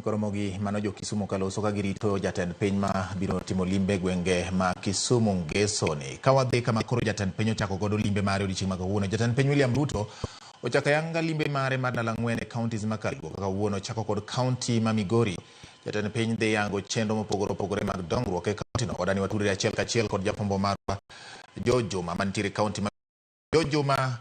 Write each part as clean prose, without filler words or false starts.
Koromogi mano jo Kisumu kaloso ka girito jatend piny ma biro timo limbe gwenge ma Kisumu ngeso ni. Ka wadhi kama koro jatend piny ochako godo limbe mare odiochieng' ma kawuono. Jatend piny William Ruto ochako ayanga limbe mare mar ndalo ang'wen e counties ma kaluo. Kaka kawuono ochako kod county ma Migori. Jatend piny dhi yango chenro mopogore opogore mag dongruok e county no. Wadani watudre achiel kachiel kod jafwambo marwa George Juma mantiere e county ma George Juma,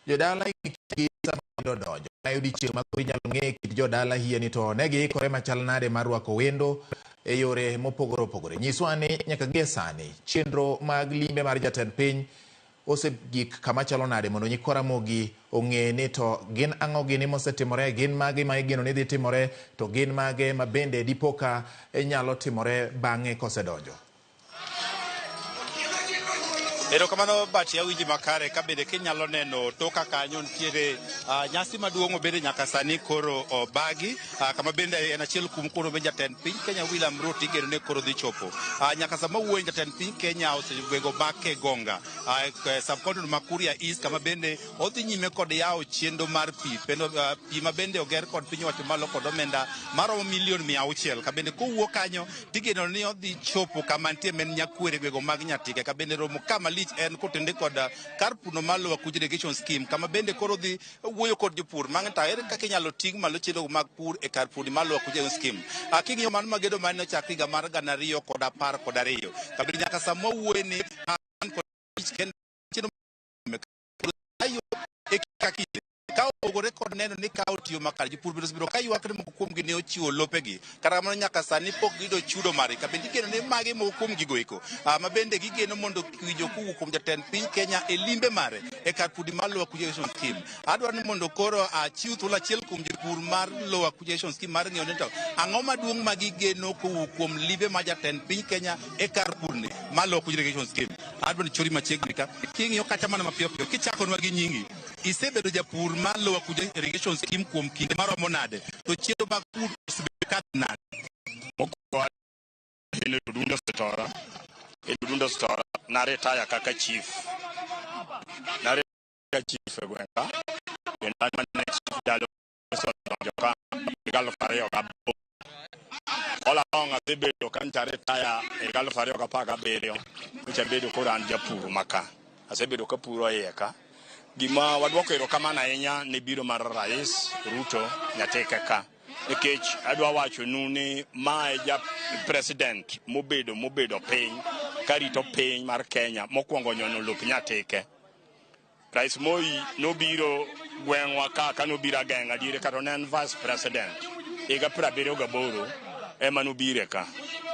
jodala gi sama wendo donjo. Ma e odiochieng' ma koro inyalo ng'e kit jodala hie ni to ne giikore machal nade mar rwako wendo e yore mopogore opogore. Nyiswa ni nyaka gie sani chenro mag limbe mar jatend piny osegik kama chalo nade mondo nyikwa Ramogi ong'e ni to gin ang'o gini mosetimore, gin mage ma igeno ni dhi timore, to gin mage ma bende dipo ka nyalo timore bang'e kosedonjo. Erokamano Bati, awinji makare ka bende kinyalo neno toka kanyo nitiere nyasi maduong' obede nyaka sani koro obagi kama bende en achiel kuom koro be jatend piny Kenya William Ruto igeno ni koro dhi chopo. Nyaka sama wuoyo jatend piny Kenya osegwego make Gonga sub county ma Kuria East kama bende odhi nyime kod yawo chenro mar pi kendo pi ma bende oger kod piny owacho malo kod omenda maromo milion 600 ka bende kowuok kanyo tigeno ni odhi chopo kama nitie men nyakwere gwego mag Nyatike ka bende romo kama lich en kotende kod kar puno mar Lower Kuch Irrigation Scheme kama bende koro dhi wuoyo kod jopur mang'eny to ere kaka inyalo ting' malo chenro mag pur e kar pur mar Lower Kuch Irrigation Scheme. King'iyo mano magedo mane ochak higa mar 2012 ka bende nyaka sama wawuoye ni kod kendo chenro ka opogore kod neno ni ka otiyo makare jopur bende osebedo ka ywak ni moko kuomgi ne ochiwo lopegi kata kamano nyaka sani pok giyudo chudo margi ka bende igeno ni magi moko kuom gigo eko ma bende gigeno mondo winjo kowuok kuom jatend piny Kenya e limbe mare e kar pur mar Lower Kuch Irrigation Scheme. Adwaro ni mondo koro achiw thuolo achiel kuom jopur mar Lower Kuch Irrigation Scheme mar ng'eyo ni to ang'o maduong' ma gigeno kowuok kuom limbe mar jatend piny Kenya e kar purni mar Lower Kuch Irrigation Scheme. Adwaro ni chori machiegni ka king'iyo kata mana mapiyo piyo kichakonwa gi nyingi isebedo japur mar Lower Kuch Irrigation Scheme kuom kinde maromo nade to chenro mag pur osebedo ka dhi nade? Mokwongo en Odundo Sitora. En Odundo Sitora naretire kaka chief. Naretire chief e gweng' ka. Kendo an mane chief ndalo osedonjo ka higa 2008. All along asebedo ka nyocha retire e higa 2017. Nyocha abedo koro an japur maka. Asebedo kapuro iye ka. Gima waduoko erokamano ahinya ne biro mar Rais Ruto Nyatike ka. Nikech adwa wacho nu ni mae ja president mobedo piny karito piny mar Kenya mokwongo nyono lop Nyatike. Rais Moi nobiro gweng'wa ka kanobiro Ageng'a diere kata ne en vice president higa 78 ema nobire ka.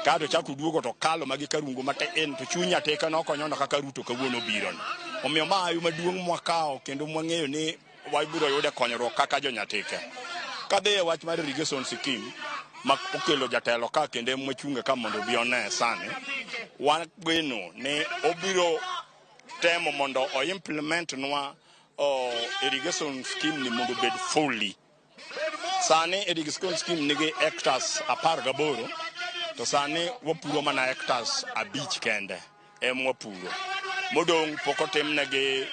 Kato chako duogo to kalo magi karungu matin to chuny Nyatike nokonyono kaka Ruto kawuono obiro ni. Omiyo ma ayo maduong' mwakawo kendo mwang'eyo ni wabiro yude konyruok kaka jo Nyatike. Kadhi e wach mar irrigation scheme ma okelo jatelo ka kendo em wachunge ka mondo obi one sani, wageno ni obiro temo mondo o implement nwa irrigation scheme ni mondo obed fully. Sani irrigation scheme nigi hectares 18 to sani wapuro mana hectares 5 kende em wapuro. Modong' pok otimnegi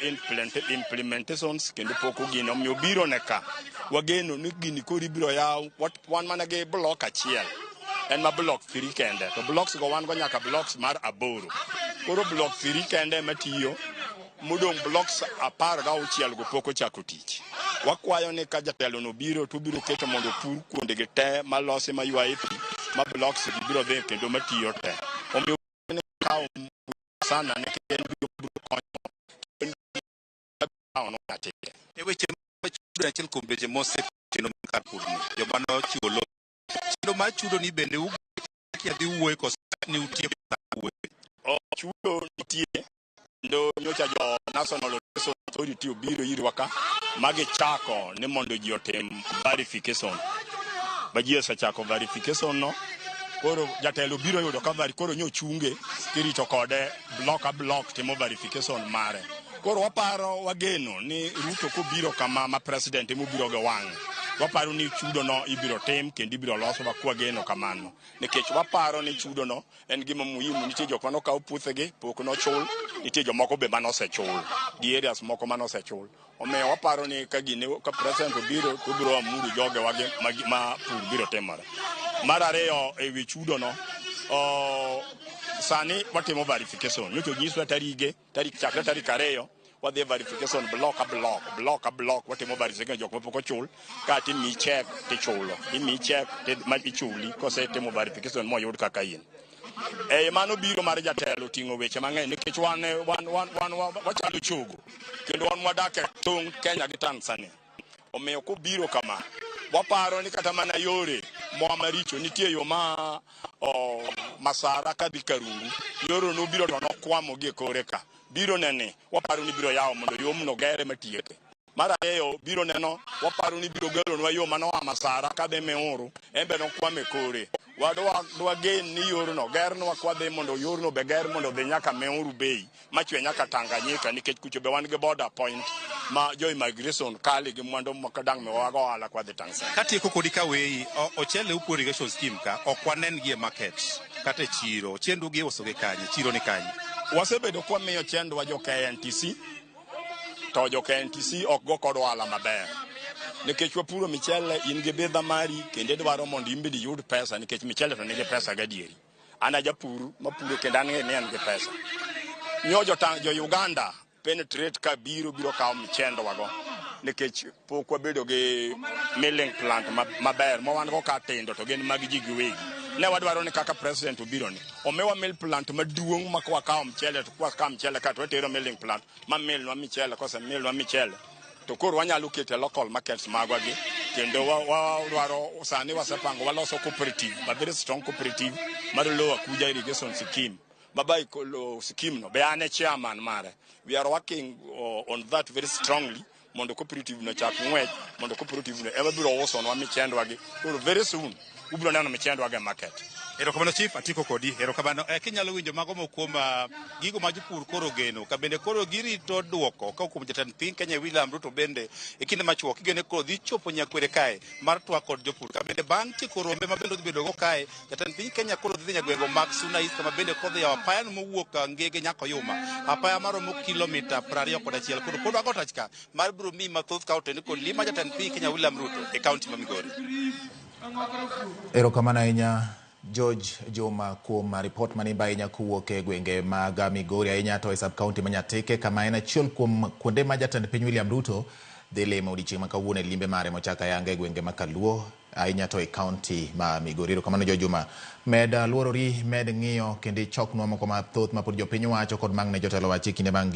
implementations kendo pok ogine omiyo biro ne ka. Wageno ni gini koro ibiro yaw wan mana gi block achiel en ma block 3 kende to blocks go wan go nyaka blocks mar 8. Koro block 3 kende ema tiyo modong' blocks 16 go pok ochako tich. Wakwayo ni ka jatelo no biro to obiro keto mondo opur kuondegi te malosi maywaye pi ma blocks gi biro dhi kendo matiyo te. Omiyo kawo sana nikech en biro konyo kawo Nyatike. E weche ma chudo achiel kuom weche mosekelo kar pur ni joma nochiwo lo chenro mar chudo ni bende ukia dhi wuoye koso ni utieko wuoye. Chudo nitie kendo nyocha jo National Irrigation Authority obiro irwa ka magichako ni mondo ji otim verification. Ba ji osechako verification no koro jatelo biro yudo ka koro nyo chunge kirito kode block a block timo verification mare. Koro waparo wageno ni Ruto kobiro kama ma president emobiro gi wang'e. Waparo ni chudo no ibiro tim kendo ibiro loso kwageno kamano, nikech waparo ni chudo no en gima muhimu. Nitie jok manokaw puothegi pok nochul, nitie jomoko be manosechul gi areas moko manosechul. Omiyo waparo ni ka gini ka president obiro to obiro amuru jogewa gi ma pur biro timore. Mar ariyo, ewi chudo no, sani watimo verification. Nyocha onyiswa tarige tarik chakre tarik 2 wadhi e verification, block ka block, block ka block, watimo verification jok mapok ochul ka timiyi check tichulo, imiyi check ma ichuli kosetimo verification moyud kaka in. E mano biro mar jatelo ting'o weche mang'eny, nikech wan wachalo chogo kendo wan wadak e tong' Kenya gi Tanzania. Omiyo kobiro kama, waparo ni kata mana yore moa maricho nitie yo ma Masara kadhi Karungu, yoro nobiro to nokwamo gi e kore ka biro nene, waparo ni biro yawo mondo yomno gere matieke. Mar ariyo, biro neno waparo ni biro gelonwa yo manoa Masara kadhi Miuru, en be nokwamo e kore. Wadwa dwagen ni yorno gernwa kwadhi mondo yorno be ger mondo odhi nyaka Miuru Bay machwe nyaka Tanganyika, nikech kucho be wan gi border point ma jo immigration kale gi mwandu moko dang' miwago ohala kwadhi Tanzania. Katieko kodi ka weyi, ochele upo irrigation scheme ka ok wanen gi e market kata e chiro. Chendu gi iuso gi kanye? Chiro ni kanye? Wasebedo kwamiyo chendwa jo KNTC, to jo KNTC ok go kod ohala maber, nikech wapuro michele, in gi bidha mari kendo idwaro mondo in bende iyud pesa, nikech michele to nigi pesa gadieri. An a japur mapuro kendo an ni an gi pesa. Nyo jo Uganda penetrate ka biro biro kawo michendwago, nikech pok wabedo gi milling plant maber ma wan go ka tindo to gin mag ji giwegi. Ne wadwaro ni kaka president obiro ni omiwa mill plant maduong' ma kwakawo mchele to kwakawo mchele ka to watero milling plant ma milnwa michele. Kosemilnwa michele to koro wanyalo keto e local markets magwa gi. Kendo wadwaro sani wasepango waloso cooperative, a very strong cooperative mar Lower Kuja Irrigation Scheme. Babai scheme no be an e chairman mare. We are working on that very strongly mondo cooperative no chak ng'wech, mondo cooperative no ema biro usonwa michendwa gi. Koro very soon ubiro neno michendwa gi e market. Erokamano, chief, atiko kodi. Erokamano. Kinyalo winjo mago moko kuom gigo ma jopur koro geno, ka bende koro girito duoko ka kuom jatend piny Kenya William Ruto, bende e kinde machuok igeno koro dhi chopo Nyakwere kae mar twak kod jopur, ka bende bang' tieko rombe ma bende odhi bedo go kae, jatend piny Kenya koro dhi dhi nyagweng'o mag Suna East, kama bende kodhi yawo apaya no mowuok Ngege nyaka Oyuma, apaya maromo kilomita 21. Koro pod wago tach ka mar biro miyi mathoth ka otene kod lima jatend piny Kenya William Ruto e kaunti ma Migori. Erokamano ahinya, George Juma, kuom ripot manimba ahinya kowuok e gwenge mag Migori, ahinya to e sub county ma Nyatike, kama en achiel kuom kuonde ma jatend piny William Ruto dhi limo odiochieng' ma kawuono e limbe mare mochako ayanga e gwenge ma Kaluo, ahinya to e kaunti ma Migori. Erokamano, George Juma. Med luorori, med ng'iyo kendo ichoknwa moko mathoth ma pod jopiny wacho kod mang' ne jotelo wacho e kinde mag